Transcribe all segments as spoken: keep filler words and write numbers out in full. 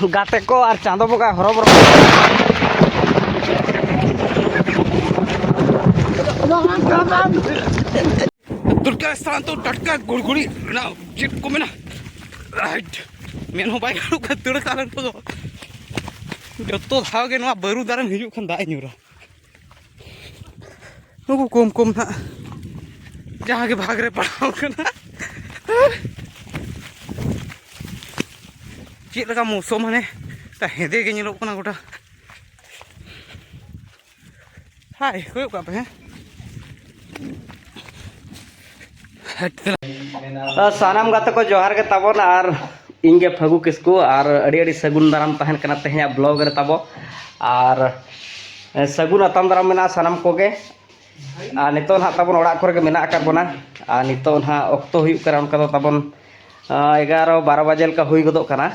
ᱜᱟᱛᱮ ᱠᱚ ᱟᱨ ᱪᱟᱸᱫᱚ ᱵᱚᱸᱜᱟ ᱦᱚᱨᱚᱵᱚᱨᱚ᱾ ᱴᱚᱴᱠᱟ ᱥᱟᱱᱟᱢ ᱫᱚ ᱴᱟᱴᱠᱟ ᱜᱩᱲᱜᱩᱲᱤ ᱨᱮᱱᱟᱜ ᱪᱮᱫ ᱠᱚ ᱢᱮᱱᱟ, ᱨᱟᱭᱤᱰ ᱢᱮᱱ ᱦᱚᱸ ᱵᱟᱭ ᱜᱟᱱᱚᱜ ᱠᱟᱱᱟ᱾ ᱫᱟᱹᱲ ᱛᱟᱞᱮᱱ ᱠᱚᱫᱚ ᱡᱚᱛᱚ ᱫᱷᱟᱣ ᱜᱮ ᱱᱚᱣᱟ ᱵᱟᱹᱨᱩ ᱫᱟᱨᱮᱢ ᱦᱤᱡᱩᱜ ᱠᱷᱟᱱ ᱫᱟᱜ ᱮ ᱧᱩᱨᱟ᱾ ᱱᱩᱠᱩ ᱠᱚᱢ ᱠᱚᱢ ᱱᱟᱜ ᱡᱟᱦᱟᱸ ᱜᱮ ᱵᱷᱟᱜᱽ ᱨᱮ ᱯᱟᱲᱟᱣ ᱠᱟᱱᱟ᱾ ᱪᱮᱫ ᱞᱮᱠᱟ ᱢᱳᱥᱚᱢ, ᱦᱟᱱᱮ ᱛᱟ ᱦᱮᱸᱫᱮ ᱜᱮ ᱧᱮᱞᱚᱜ ᱠᱟᱱᱟ ᱜᱚᱴᱟ᱾ ᱦᱟᱭ, ᱠᱚᱭᱚᱜ ᱠᱟᱜ ᱯᱮ, ᱦᱮᱸ᱾ ᱥᱟᱱᱟᱢ ᱜᱟᱛᱮ ᱠᱚ ᱡᱚᱦᱟᱨ ᱜᱮ ᱛᱟᱵᱚᱱ, ᱟᱨ ᱤᱧ ᱜᱮ ᱯᱷᱟᱹᱜᱩ ᱠᱤᱥᱠᱩ, ᱟᱨ ᱟᱹᱰᱤ ᱟᱹᱰᱤ ᱥᱟᱹᱜᱩᱱ ᱫᱟᱨᱟᱢ ᱛᱟᱦᱮᱱ ᱠᱟᱱᱟ ᱛᱮᱦᱮᱧᱟᱜ ᱵᱞᱚᱜ ᱨᱮ ᱛᱟᱵᱚ, ᱟᱨ ᱥᱟᱹᱜᱩᱱ ᱟᱛᱟᱝ ᱫᱟᱨᱟᱢ ᱢᱮᱱᱟᱜᱼᱟ ᱥᱟᱱᱟᱢ ᱠᱚᱜᱮ᱾ ᱟᱨ ᱱᱤᱛᱚᱜ ᱱᱟᱦᱟᱜ ᱛᱟᱵᱚᱱ ᱚᱲᱟᱜ ᱠᱚᱨᱮ ᱜᱮ ᱢᱮᱱᱟᱜ ᱟᱠᱟᱫ ᱵᱚᱱᱟ, ᱟᱨ ᱱᱤᱛᱚᱜ ᱱᱟᱦᱟᱜ ᱚᱠᱛᱚ ᱦᱩᱭᱩᱜ ᱠᱟᱱᱟ ᱚᱱᱠᱟ ᱫᱚ ᱛᱟᱵᱚᱱ, ᱟᱸ, ᱮᱜᱟᱨᱚ ᱵᱟᱨᱚ ᱵᱟᱡᱮ ᱞᱮᱠᱟ ᱦᱩᱭ ᱜᱚᱫᱚᱜ ᱠᱟᱱᱟ᱾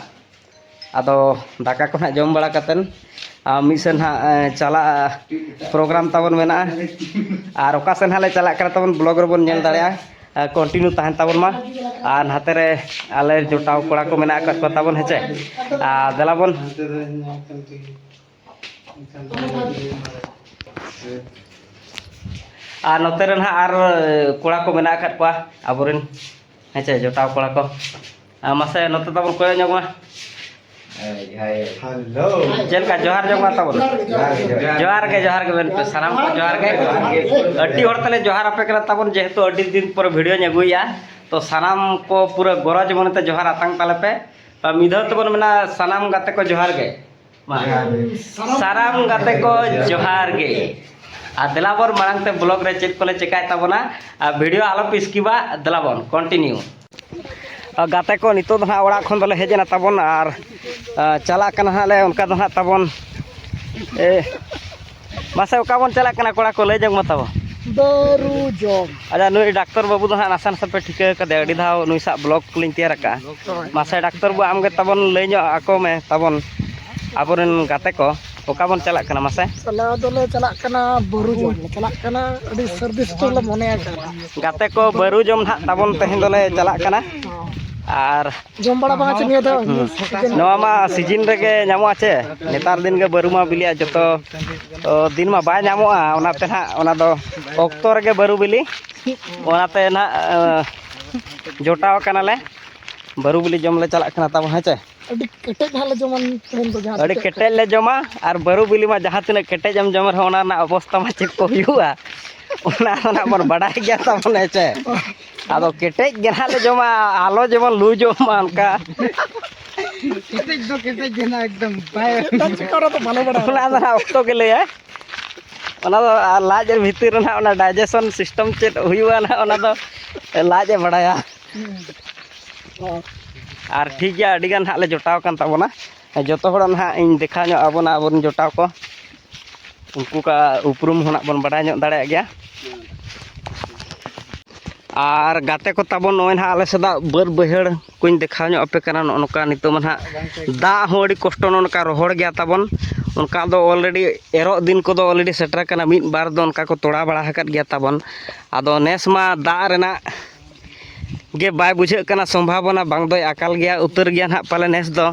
ᱟᱫᱚ ᱫᱟᱠᱟ ᱠᱚ ᱱᱟᱦᱟᱜ ᱡᱚᱢ ᱵᱟᱲᱟ ᱠᱟᱛᱮᱫ, ᱟᱨ ᱢᱤᱫ ᱥᱮᱫ ᱱᱟᱦᱟᱜ, ᱮᱸ, ᱪᱟᱞᱟᱜ ᱯᱨᱳᱜᱨᱟᱢ ᱛᱟᱵᱚᱱ ᱢᱮᱱᱟᱜᱼᱟ, ᱟᱨ ᱚᱠᱟ ᱥᱮᱫ ᱱᱟᱦᱟᱜ ᱞᱮ ᱪᱟᱞᱟᱜ ᱠᱟᱱᱟ ᱛᱟᱵᱚᱱ ᱵᱞᱚᱜ ᱨᱮᱵᱚᱱ ᱧᱮᱞ ᱫᱟᱲᱮᱭᱟᱜᱼᱟ᱾ ᱟᱨ ᱠᱚᱱᱴᱤᱱᱤᱭᱩ ᱛᱟᱦᱮᱱ ᱛᱟᱵᱚᱱ ᱢᱟ, ᱟᱨ ᱱᱟᱛᱮ ᱨᱮ ᱟᱞᱮ ᱡᱚᱴᱟᱣ ᱠᱚᱲᱟ ᱠᱚ ᱢᱮᱱᱟᱜ ᱟᱠᱟᱫ ᱠᱚᱣᱟ ᱛᱟᱵᱚᱱ, ᱦᱮᱸ ᱪᱮ? ᱟᱨ ᱫᱮᱞᱟ ᱵᱚᱱ᱾ ᱟᱨ ᱱᱚᱛᱮ ᱨᱮ ᱱᱟᱦᱟᱜ ᱟᱨ ᱠᱚᱲᱟ ᱠᱚ ᱢᱮᱱᱟᱜ ᱟᱠᱟᱫ ᱠᱚᱣᱟ ᱟᱵᱚᱨᱮᱱ, ᱦᱮᱸ ᱪᱮ, ᱡᱚᱴᱟᱣ ᱠᱚᱲᱟ ᱠᱚ᱾ ᱟᱨ ᱢᱟᱥᱮ ᱱᱚᱛᱮ ᱛᱟᱵᱚᱱ ᱠᱚᱭᱚᱜ ᱧᱚᱜ ᱢᱟ᱾ ᱦᱮᱞᱳ᱾ ᱪᱮᱫ ᱞᱮᱠᱟ? ᱡᱚᱦᱟᱨ ᱡᱚᱝ ᱢᱟ ᱛᱟᱵᱚᱱ᱾ ᱡᱚᱦᱟᱨ ᱜᱮ, ᱡᱚᱦᱟᱨ ᱜᱮ᱾ ᱡᱚᱦᱟᱨ ᱜᱮ ᱢᱮᱱ ᱯᱮ, ᱥᱟᱱᱟᱢ ᱠᱚ ᱡᱚᱦᱟᱨ ᱜᱮ᱾ ᱟᱹᱰᱤ ᱦᱚᱲ ᱛᱟᱞᱮ ᱡᱚᱦᱟᱨ ᱟᱯᱮ ᱠᱟᱱᱟ ᱛᱟᱵᱚᱱ, ᱡᱮᱦᱮᱛᱩ ᱟᱹᱰᱤ ᱫᱤᱱ ᱯᱚᱨᱮ ᱵᱷᱤᱰᱤᱭᱳᱧ ᱟᱹᱜᱩᱭᱮᱫᱼᱟ᱾ ᱛᱚ ᱥᱟᱱᱟᱢ ᱠᱚ ᱯᱩᱨᱟᱹ ᱜᱚᱨᱚᱡᱽ ᱢᱚᱱᱮᱛᱮ ᱡᱚᱦᱟᱨ ᱟᱛᱟᱝ ᱛᱟᱞᱮ ᱯᱮ᱾ ᱢᱤᱫ ᱫᱷᱟᱣ ᱛᱮᱵᱚᱱ ᱢᱮᱱᱟ, ᱥᱟᱱᱟᱢ ᱜᱟᱛᱮ ᱠᱚ ᱡᱚᱦᱟᱨ ᱜᱮ᱾ ᱢᱟ᱾ ᱡᱚᱦᱟᱨ ᱜᱮ᱾ ᱥᱟᱱᱟᱢ ᱜᱟᱛᱮ ᱠᱚ ᱡᱚᱦᱟᱨ ᱜᱮ᱾ ᱟᱨ ᱫᱮᱞᱟ ᱵᱚᱱ ᱢᱟᱲᱟᱝ ᱛᱮ ᱵᱞᱚᱜ ᱨᱮ ᱪᱮᱫ ᱠᱚᱞᱮ ᱪᱮᱠᱟᱭ ᱛᱟᱵᱚᱱᱟ, ᱟᱨ ᱵᱷᱤᱰᱤᱭᱳ ᱟᱞᱚ ᱯᱮ ᱥᱠᱤᱯᱟ, ᱫᱮᱞᱟ ᱵᱚᱱ ᱠᱚᱱᱴᱤᱱᱤᱭᱩ᱾ ᱟᱨ ᱜᱟᱛᱮ ᱠᱚ, ᱱᱤᱛᱚᱜ ᱫᱚ ᱱᱟᱦᱟᱜ ᱚᱲᱟᱜ ᱠᱷᱚᱱ ᱫᱚᱞᱮ ᱦᱮᱡ ᱮᱱᱟ ᱛᱟᱵᱚᱱ, ᱟᱨ, ᱟᱨ ᱪᱟᱞᱟᱜ ᱠᱟᱱᱟ ᱦᱟᱸᱜ ᱞᱮ ᱚᱱᱠᱟ ᱫᱚ ᱱᱟᱦᱟᱜ ᱛᱟᱵᱚᱱ᱾ ᱮ, ᱢᱟᱥᱮ ᱚᱠᱟ ᱵᱚᱱ ᱪᱟᱞᱟᱜ ᱠᱟᱱᱟ ᱠᱚᱲᱟ ᱠᱚ, ᱞᱟᱹᱭ ᱧᱚᱜ ᱢᱟ ᱛᱟᱵᱚᱱ᱾ ᱵᱟᱹᱨᱩ ᱡᱚᱢ᱾ ᱟᱪᱪᱷᱟ, ᱱᱩᱭ ᱰᱟᱠᱛᱚᱨ ᱵᱟᱹᱵᱩ ᱫᱚ ᱦᱟᱸᱜ ᱱᱟᱥᱮ ᱱᱟᱥᱮ ᱯᱮ ᱴᱷᱤᱠᱟᱹ ᱠᱟᱫᱮᱭᱟ, ᱟᱹᱰᱤ ᱫᱷᱟᱣ ᱱᱩᱭ ᱥᱟᱶ ᱵᱞᱚᱜ ᱠᱚᱞᱤᱧ ᱛᱮᱭᱟᱨ ᱟᱠᱟᱫᱼᱟ᱾ ᱦᱳᱭ᱾ ᱢᱟᱥᱮ ᱰᱟᱠᱛᱚᱨ ᱵᱟᱹᱵᱩ, ᱟᱢ ᱜᱮ ᱛᱟᱵᱚᱱ ᱞᱟᱹᱭ ᱧᱚᱜ ᱟᱠᱚ ᱢᱮ ᱛᱟᱵᱚᱱ, ᱟᱵᱚᱨᱮᱱ ᱜᱟᱛᱮ ᱠᱚ, ᱚᱠᱟ ᱵᱚᱱ ᱪᱟᱞᱟᱜ ᱠᱟᱱᱟ ᱢᱟᱥᱮ? ᱪᱟᱞᱟᱣ ᱫᱚᱞᱮ ᱪᱟᱞᱟᱜ ᱠᱟᱱᱟ ᱵᱟᱹᱨᱩ ᱡᱚᱢ ᱞᱮ ᱪᱟᱞᱟᱜ ᱠᱟᱱᱟ, ᱟᱹᱰᱤ ᱥᱟᱹᱨᱫᱤ ᱥᱤᱛᱩᱝ ᱞᱮ ᱢᱚᱱᱮ ᱟᱠᱟᱫᱼᱟ᱾ ᱜᱟᱛᱮ ᱠᱚ, ᱵᱟᱹᱨᱩ ᱡᱚᱢ ᱱᱟᱦᱟᱜ ᱛᱟᱵᱚᱱ ᱛᱮᱦᱮᱧ ᱫᱚᱞᱮ ᱪᱟᱞᱟᱜ ᱠᱟᱱᱟ᱾ ᱦᱚᱸ᱾ ᱟᱨ ᱡᱚᱢ ᱵᱟᱲᱟ ᱵᱟᱝ ᱪᱮᱫ ᱱᱤᱭᱟᱹ ᱫᱷᱟᱣ? ᱦᱩᱸ᱾ ᱱᱚᱣᱟ ᱢᱟ ᱥᱤᱡᱤᱱ ᱨᱮᱜᱮ ᱧᱟᱢᱚᱜᱼᱟ ᱪᱮ? ᱱᱮᱛᱟᱨ ᱫᱤᱱ ᱜᱮ ᱵᱟᱹᱨᱩ ᱢᱟ ᱵᱤᱞᱤᱜᱼᱟ, ᱡᱚᱛᱚ, ᱚ, ᱫᱤᱱ ᱢᱟ ᱵᱟᱭ ᱧᱟᱢᱚᱜᱼᱟ᱾ ᱚᱱᱟᱛᱮ ᱱᱟᱦᱟᱜ ᱚᱱᱟ ᱫᱚ ᱚᱠᱛᱚ ᱨᱮᱜᱮ ᱵᱟᱹᱨᱩ ᱵᱤᱞᱤ, ᱚᱱᱟᱛᱮ ᱱᱟᱦᱟᱜ, ᱚ, ᱡᱚᱴᱟᱣ ᱠᱟᱱᱟᱞᱮ, ᱵᱟᱹᱨᱩ ᱵᱤᱞᱤ ᱡᱚᱢ ᱞᱮ ᱪᱟᱞᱟᱜ ᱠᱟᱱᱟ ᱛᱟᱵᱚᱱ, ᱦᱮᱸ ᱪᱮ? ᱟᱹᱰᱤ ᱠᱮᱴᱮᱡ ᱦᱟᱸᱜ ᱞᱮ ᱡᱚᱢᱟ ᱛᱮᱦᱮᱧ ᱫᱚ, ᱡᱟᱦᱟᱸ ᱟᱹᱰᱤ ᱠᱮᱴᱮᱡ ᱠᱮᱴᱮᱡ ᱞᱮ ᱡᱚᱢᱟ᱾ ᱟᱨ ᱵᱟᱹᱨᱩ ᱵᱤᱞᱤ ᱢᱟ ᱡᱟᱦᱟᱸ ᱛᱤᱱᱟᱹᱜ ᱠᱮᱴᱮᱡ ᱮᱢ ᱡᱚᱢ ᱨᱮᱦᱚᱸ, ᱚᱱᱟ ᱨᱮᱱᱟᱜ ᱚᱵᱚᱥᱛᱟ ᱢᱟ ᱪᱮᱫ ᱠᱚ ᱦᱩᱭᱩᱜᱼᱟ, ᱚᱱᱟ ᱫᱚ ᱱᱟᱜ ᱵᱚᱱ ᱵᱟᱰᱟᱭ ᱜᱮᱭᱟ ᱛᱟᱵᱚᱱ, ᱦᱮᱸ ᱪᱮ? ᱟᱫᱚ ᱠᱮᱴᱮᱡ ᱜᱮ ᱱᱟᱦᱟᱜ ᱞᱮ ᱡᱚᱢᱟ, ᱟᱞᱚ ᱡᱮᱢᱚᱱ ᱞᱩᱡᱚᱜ ᱢᱟ ᱚᱱᱠᱟ᱾ ᱠᱮᱴᱮᱡ ᱫᱚ ᱠᱮᱴᱮᱡ ᱜᱮ ᱱᱟᱜ ᱮᱠᱫᱚᱢ ᱵᱟᱭ ᱪᱮᱛᱟᱱ ᱪᱮᱛᱟᱱ ᱨᱮ ᱫᱚ ᱵᱟᱞᱮ ᱵᱟᱲᱟᱭᱟ᱾ ᱚᱱᱟ ᱫᱚ ᱱᱟᱦᱟᱜ ᱚᱠᱛᱚ ᱜᱮ ᱞᱟᱹᱭᱟᱭ᱾ ᱚᱱᱟ ᱫᱚ ᱟᱨ ᱞᱟᱡ ᱨᱮ ᱵᱷᱤᱛᱤᱨ ᱨᱮ ᱱᱟᱦᱟᱜ ᱚᱱᱟ digestion system ᱪᱮᱫ ᱦᱩᱭᱩᱜᱼᱟ ᱱᱟᱦᱟᱜ, ᱚᱱᱟ ᱫᱚ ᱞᱟᱡ ᱮ ᱵᱟᱲᱟᱭᱟ᱾ ᱦᱩᱸ᱾ ᱟᱨ ᱴᱷᱤᱠ ᱜᱮᱭᱟ, ᱟᱹᱰᱤ ᱜᱟᱱ ᱦᱟᱸᱜ ᱞᱮ ᱡᱚᱴᱟᱣ ᱟᱠᱟᱱ ᱛᱟᱵᱚᱱᱟ᱾ ᱡᱚᱛᱚ ᱦᱚᱲ ᱱᱟᱦᱟᱜ ᱤᱧ ᱫᱮᱠᱷᱟᱣ ᱧᱚᱜ ᱟᱵᱚᱱᱟ, ᱟᱵᱚᱨᱮᱱ ᱡᱚᱴᱟᱣ ᱠᱚ, ᱩᱱᱠᱩ ᱠᱚᱣᱟᱜ ᱩᱯᱨᱩᱢ ᱦᱚᱸ ᱱᱟᱜ ᱵᱚᱱ ᱵᱟᱰᱟᱭ ᱧᱚᱜ ᱫᱟᱲᱮᱭᱟᱜ ᱜᱮᱭᱟ᱾ ᱟᱨ ᱜᱟᱛᱮ ᱠᱚ ᱛᱟᱵᱚᱱ, ᱱᱚᱜᱼᱚᱭ ᱱᱟᱦᱟᱜ ᱟᱞᱮ ᱥᱮᱫᱟᱜ ᱵᱟᱹᱫᱽ ᱵᱟᱹᱭᱦᱟᱹᱲ ᱠᱚᱧ ᱫᱮᱠᱷᱟᱣ ᱧᱚᱜ ᱟᱯᱮ ᱠᱟᱱᱟ᱾ ᱱᱚᱜᱼᱚ ᱱᱚᱝᱠᱟ ᱱᱤᱛᱚᱜ ᱢᱟ ᱱᱟᱦᱟᱜ ᱫᱟᱜ ᱦᱚᱸ ᱟᱹᱰᱤ ᱠᱚᱥᱴᱚ, ᱱᱚᱜᱼᱚ ᱱᱚᱝᱠᱟ ᱨᱚᱦᱚᱲ ᱜᱮᱭᱟ ᱛᱟᱵᱚᱱ᱾ ᱚᱱᱠᱟ ᱫᱚ already ᱮᱨᱚᱜ ᱫᱤᱱ ᱠᱚᱫᱚ already ᱥᱮᱴᱮᱨ ᱟᱠᱟᱱᱟ, ᱢᱤᱫ ᱵᱟᱨ ᱫᱚ ᱚᱱᱠᱟ ᱠᱚ ᱛᱚᱲᱟ ᱵᱟᱲᱟ ᱟᱠᱟᱫ ᱜᱮᱭᱟ ᱛᱟᱵᱚᱱ᱾ ᱟᱫᱚ ᱱᱮᱥ ᱢᱟ ᱫᱟᱜ ᱨᱮᱱᱟᱜ ᱜᱮ ᱵᱟᱭ ᱵᱩᱡᱷᱟᱹᱜ ᱠᱟᱱᱟ, ᱥᱚᱢᱵᱷᱟᱵᱚᱱᱟ ᱵᱟᱝ ᱫᱚᱭ ᱟᱠᱟᱞ ᱜᱮᱭᱟ, ᱩᱛᱟᱹᱨ ᱜᱮᱭᱟ ᱱᱟᱦᱟᱜ ᱯᱟᱞᱮ ᱱᱮᱥ ᱫᱚ᱾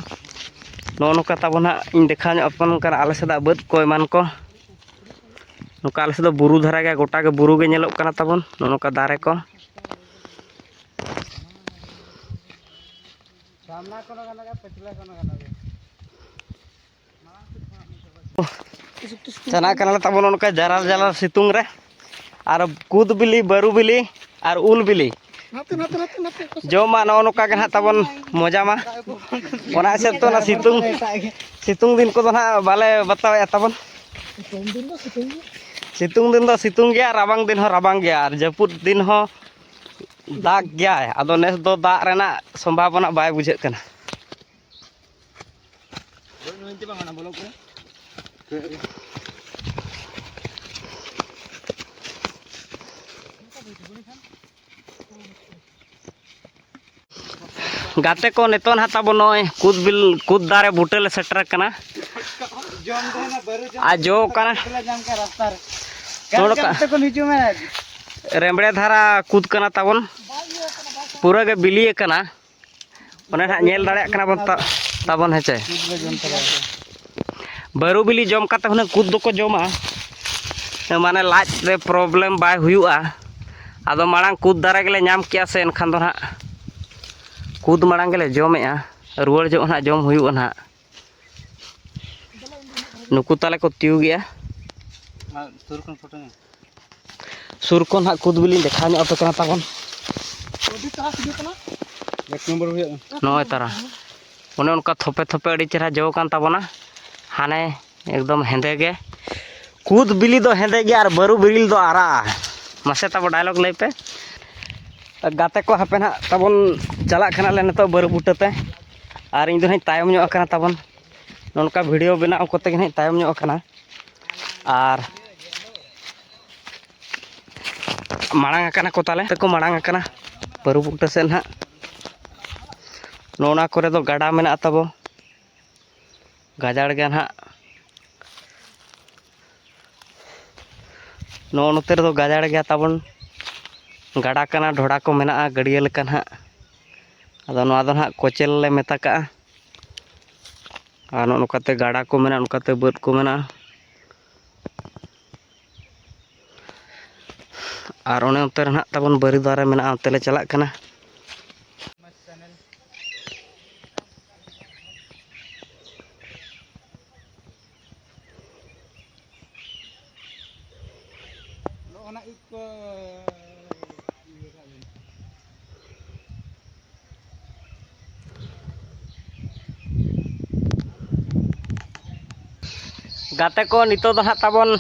ᱱᱚᱜᱼᱚ ᱱᱚᱝᱠᱟ ᱛᱟᱵᱚᱱ ᱦᱟᱸᱜ ᱤᱧ ᱫᱮᱠᱷᱟᱣ ᱧᱚᱜ ᱟᱯᱮ ᱠᱟᱱᱟ ᱟᱞᱮ ᱥᱮᱫᱟᱜ ᱵᱟᱹᱫᱽ ᱠᱚ ᱮᱢᱟᱱ ᱠᱚ᱾ ᱱᱚᱝᱠᱟ ᱟᱞᱮ ᱥᱮᱫ ᱫᱚ ᱵᱩᱨᱩ ᱫᱷᱟᱨᱟ ᱜᱮᱭᱟ, ᱜᱚᱴᱟ ᱜᱮ ᱵᱩᱨᱩ ᱜᱮ ᱧᱮᱞᱚᱜ ᱠᱟᱱᱟ ᱛᱟᱵᱚᱱ, ᱱᱚᱜᱼᱚ ᱱᱚᱝᱠᱟ ᱫᱟᱨᱮ ᱠᱚ᱾ ᱪᱟᱞᱟᱜ ᱠᱟᱱᱟᱞᱮ ᱛᱟᱵᱚᱱ ᱱᱚᱜᱼᱚ ᱱᱚᱝᱠᱟ ᱡᱟᱨᱟᱞ ᱡᱟᱨᱟᱞ ᱥᱤᱛᱩᱝ ᱨᱮ᱾ ᱟᱨ ᱠᱩᱫ ᱵᱤᱞᱤ, ᱵᱟᱹᱨᱩ ᱵᱤᱞᱤ ᱟᱨ ᱩᱞ ᱵᱤᱞᱤ ᱱᱟᱛᱮ, ᱱᱟᱛᱮ, ᱱᱟᱛᱮ, ᱱᱟᱛᱮ᱾ ᱡᱚᱢ ᱢᱟ ᱱᱚᱜᱼᱚ ᱱᱚᱝᱠᱟ ᱜᱮ ᱱᱟᱦᱟᱜ ᱛᱟᱵᱚᱱ ᱢᱚᱡᱟ ᱢᱟ᱾ ᱚᱱᱟ ᱦᱤᱥᱟᱹᱵ ᱛᱮ ᱚᱱᱟ ᱥᱤᱛᱩᱝ, ᱥᱤᱛᱩᱝ ᱫᱤᱱ ᱠᱚᱫᱚ ᱱᱟᱦᱟᱜ ᱵᱟᱞᱮ ᱵᱟᱛᱟᱣᱮᱫᱼᱟ ᱛᱟᱵᱚᱱ᱾ ᱥᱤᱛᱩᱝ ᱫᱤᱱ ᱫᱚ ᱥᱤᱛᱩᱝ ᱜᱮ᱾ ᱥᱤᱛᱩᱝ ᱫᱤᱱ ᱫᱚ ᱥᱤᱛᱩᱝ ᱜᱮᱭᱟ, ᱨᱟᱵᱟᱝ ᱫᱤᱱ ᱦᱚᱸ ᱨᱟᱵᱟᱝ ᱜᱮᱭᱟ, ᱟᱨ ᱡᱟᱹᱯᱩᱫ ᱫᱤᱱ ᱦᱚᱸ ᱫᱟᱜᱽ ᱜᱮᱭᱟᱭ᱾ ᱟᱫᱚ ᱱᱮᱥ ᱫᱚ ᱫᱟᱜ ᱨᱮᱱᱟᱜ ᱥᱚᱢᱵᱷᱟᱵᱚᱱᱟ ᱵᱟᱭ ᱵᱩᱡᱷᱟᱹᱜ ᱠᱟᱱᱟ᱾ ᱜᱟᱛᱮ ᱠᱚ, ᱱᱤᱛᱚᱜ ᱱᱟᱦᱟᱜ ᱛᱟᱵᱚ ᱱᱚᱜᱼᱚᱭ ᱠᱩᱫ ᱵᱤᱞ, ᱠᱩᱫ ᱫᱟᱨᱮ ᱵᱩᱴᱟᱹ ᱞᱮ ᱥᱮᱴᱮᱨ ᱟᱠᱟᱱᱟ᱾ ᱟᱨ ᱡᱚ ᱠᱟᱱᱟ᱾ ᱨᱟᱥᱛᱟ ᱨᱮ᱾ ᱱᱚᱰᱮ ᱠᱟ-, ᱠᱟᱱᱛᱮ ᱠᱚ ᱱᱤᱡᱩᱢ ᱢᱮ᱾ ᱨᱮᱢᱲᱮ ᱫᱷᱟᱨᱟ ᱠᱩᱫ ᱠᱟᱱᱟ ᱛᱟᱵᱚᱱ, ᱯᱩᱨᱟᱹ ᱜᱮ ᱵᱤᱞᱤ ᱟᱠᱟᱱᱟ᱾ ᱚᱱᱮ ᱱᱟᱦᱟᱜ ᱧᱮᱞ ᱫᱟᱲᱮᱭᱟᱜ ᱠᱟᱱᱟ ᱵᱚᱱ ᱛᱟ-, ᱛᱟᱵᱚᱱ, ᱦᱮᱸ ᱪᱮ? ᱵᱟᱹᱨᱩ ᱵᱤᱞᱤ ᱡᱚᱢ ᱠᱟᱛᱮ ᱦᱩᱱᱟᱹᱝ ᱠᱩᱫ ᱫᱚᱠᱚ ᱡᱚᱢᱟ, ᱢᱟᱱᱮ ᱞᱟᱡ ᱨᱮ problem ᱵᱟᱭ ᱦᱩᱭᱩᱜᱼᱟ᱾ ᱟᱫᱚ ᱢᱟᱲᱟᱝ ᱠᱩᱫ ᱫᱟᱨᱮ ᱜᱮᱞᱮ ᱧᱟᱢ ᱠᱮᱜᱼᱟ ᱥᱮ, ᱮᱱᱠᱷᱟᱱ ᱫᱚ ᱱᱟᱦᱟᱜ ᱠᱩᱫ ᱢᱟᱲᱟᱝ ᱜᱮᱞᱮ ᱡᱚᱢᱮᱜᱼᱟ, ᱨᱩᱣᱟᱹᱲ ᱡᱚᱜ ᱱᱟᱦᱟᱜ ᱡᱚᱢ ᱦᱩᱭᱩᱜᱼᱟ ᱱᱟᱦᱟᱜ᱾ ᱱᱩᱠᱩ ᱛᱟᱞᱮ ᱠᱚ ᱛᱤᱭᱩᱜᱮᱜᱼᱟ᱾ ᱟᱨ ᱥᱩᱨ ᱠᱷᱚᱱ ᱯᱷᱳᱴᱳ ᱧᱟᱢ᱾ ᱥᱩᱨ ᱠᱷᱚᱱ ᱦᱟᱸᱜ ᱠᱩᱫ ᱵᱤᱞᱤᱧ ᱫᱮᱠᱷᱟᱣ ᱧᱚᱜ ᱟᱯᱮ ᱠᱟᱱᱟ ᱛᱟᱵᱚᱱ᱾ ᱟᱹᱰᱤ ᱪᱮᱦᱨᱟ ᱥᱤᱡᱩ ᱠᱟᱱᱟ᱾ ᱮᱠ ᱱᱚᱢᱵᱚᱨ ᱦᱩᱭᱩᱜᱼᱟ᱾ ᱱᱚᱜᱼᱚᱭ ᱛᱟᱨᱟ᱾ ᱚᱱᱮ ᱚᱱᱠᱟ ᱛᱷᱚᱯᱮ ᱛᱷᱚᱯᱮ ᱟᱹᱰᱤ ᱪᱮᱦᱨᱟ ᱡᱚ ᱠᱟᱱ ᱛᱟᱵᱚᱱᱟ᱾ ᱦᱟᱱᱮ ᱮᱠᱫᱚᱢ ᱦᱮᱸᱫᱮ ᱜᱮ᱾ ᱠᱩᱫ ᱵᱤᱞᱤ ᱫᱚ ᱦᱮᱸᱫᱮ ᱜᱮᱭᱟ ᱟᱨ ᱵᱟᱹᱨᱩ ᱵᱤᱞᱤ ᱫᱚ ᱟᱨᱟᱜᱼᱟ᱾ ᱢᱟᱥᱮ ᱛᱟᱵᱚ dialogue ᱞᱟᱹᱭ ᱯᱮ᱾ ᱜᱟᱛᱮ ᱠᱚ, ᱦᱟᱯᱮ ᱱᱟᱦᱟᱜ ᱛᱟᱵᱚᱱ ᱪᱟᱞᱟᱜ ᱠᱟᱱᱟᱞᱮ ᱱᱤᱛᱚᱜ ᱵᱟᱹᱨᱩ ᱵᱩᱴᱟᱹ ᱛᱮ᱾ ᱟᱨ ᱤᱧ ᱫᱚ ᱱᱟᱦᱟᱜ ᱛᱟᱭᱚᱢ ᱧᱚᱜ ᱟᱠᱟᱱᱟ ᱛᱟᱵᱚᱱ᱾ ᱱᱚᱝᱠᱟ video ᱵᱮᱱᱟᱣ ᱠᱚᱛᱮ ᱜᱮ ᱱᱟᱦᱟᱜ ᱛᱟᱭᱚᱢ ᱧᱚᱜ ᱟᱠᱟᱱᱟ᱾ ᱟᱨ ᱢᱟᱲᱟᱝ ᱟᱠᱟᱱᱟ ᱠᱚ ᱛᱟᱞᱮ, ᱛᱮᱠᱚ ᱢᱟᱲᱟᱝ ᱟᱠᱟᱱᱟ ᱵᱟᱹᱨᱩ ᱵᱩᱴᱟᱹ ᱥᱮᱫ ᱱᱟᱦᱟᱜ᱾ ᱱᱚᱜᱼᱚ ᱱᱟ ᱠᱚᱨᱮ ᱫᱚ ᱜᱟᱰᱟ ᱢᱮᱱᱟᱜᱼᱟ ᱛᱟᱵᱚ, ᱜᱟᱡᱟᱲ ᱜᱮᱭᱟ ᱱᱟᱦᱟᱜ᱾ ᱱᱚᱜᱼᱚ ᱱᱚᱛᱮ ᱨᱮᱫᱚ ᱜᱟᱡᱟᱲ ᱜᱮᱭᱟ ᱛᱟᱵᱚᱱ, ᱜᱟᱰᱟ ᱠᱟᱱᱟ, ᱰᱷᱚᱰᱟ ᱠᱚ ᱢᱮᱱᱟᱜᱼᱟ, ᱜᱟᱹᱰᱭᱟᱹ ᱞᱮᱠᱟ ᱱᱟᱦᱟᱜ᱾ ᱟᱫᱚ ᱱᱚᱣᱟ ᱫᱚ ᱱᱟᱦᱟᱜ ᱠᱚᱪᱮᱞ ᱞᱮ ᱢᱮᱛᱟ ᱠᱟᱜᱼᱟ᱾ ᱟᱨ ᱱᱚᱜᱼᱚ ᱱᱚᱝᱠᱟᱛᱮ ᱜᱟᱰᱟ ᱠᱚ ᱢᱮᱱᱟᱜᱼᱟ, ᱱᱚᱝᱠᱟᱛᱮ ᱵᱟᱹᱫᱽ ᱠᱚ ᱢᱮᱱᱟᱜᱼᱟ᱾ ᱟᱨ ᱚᱱᱮ ᱚᱱᱛᱮ ᱨᱮ ᱱᱟᱦᱟᱜ ᱛᱟᱵᱚᱱ ᱵᱟᱹᱨᱩ ᱫᱟᱨᱮ ᱢᱮᱱᱟᱜᱼᱟ, ᱚᱱᱛᱮ ᱞᱮ ᱪᱟᱞᱟᱜ ᱠᱟᱱᱟ᱾ ᱱᱚᱜᱼᱚ ᱱᱟ ᱤᱡ ᱠᱚ ᱤᱭᱟᱹ ᱠᱟᱜ ᱵᱤᱱ᱾ ᱜᱟᱛᱮ ᱠᱚ, ᱱᱤᱛᱚᱜ ᱫᱚ ᱦᱟᱸᱜ ᱛᱟᱵᱚᱱ,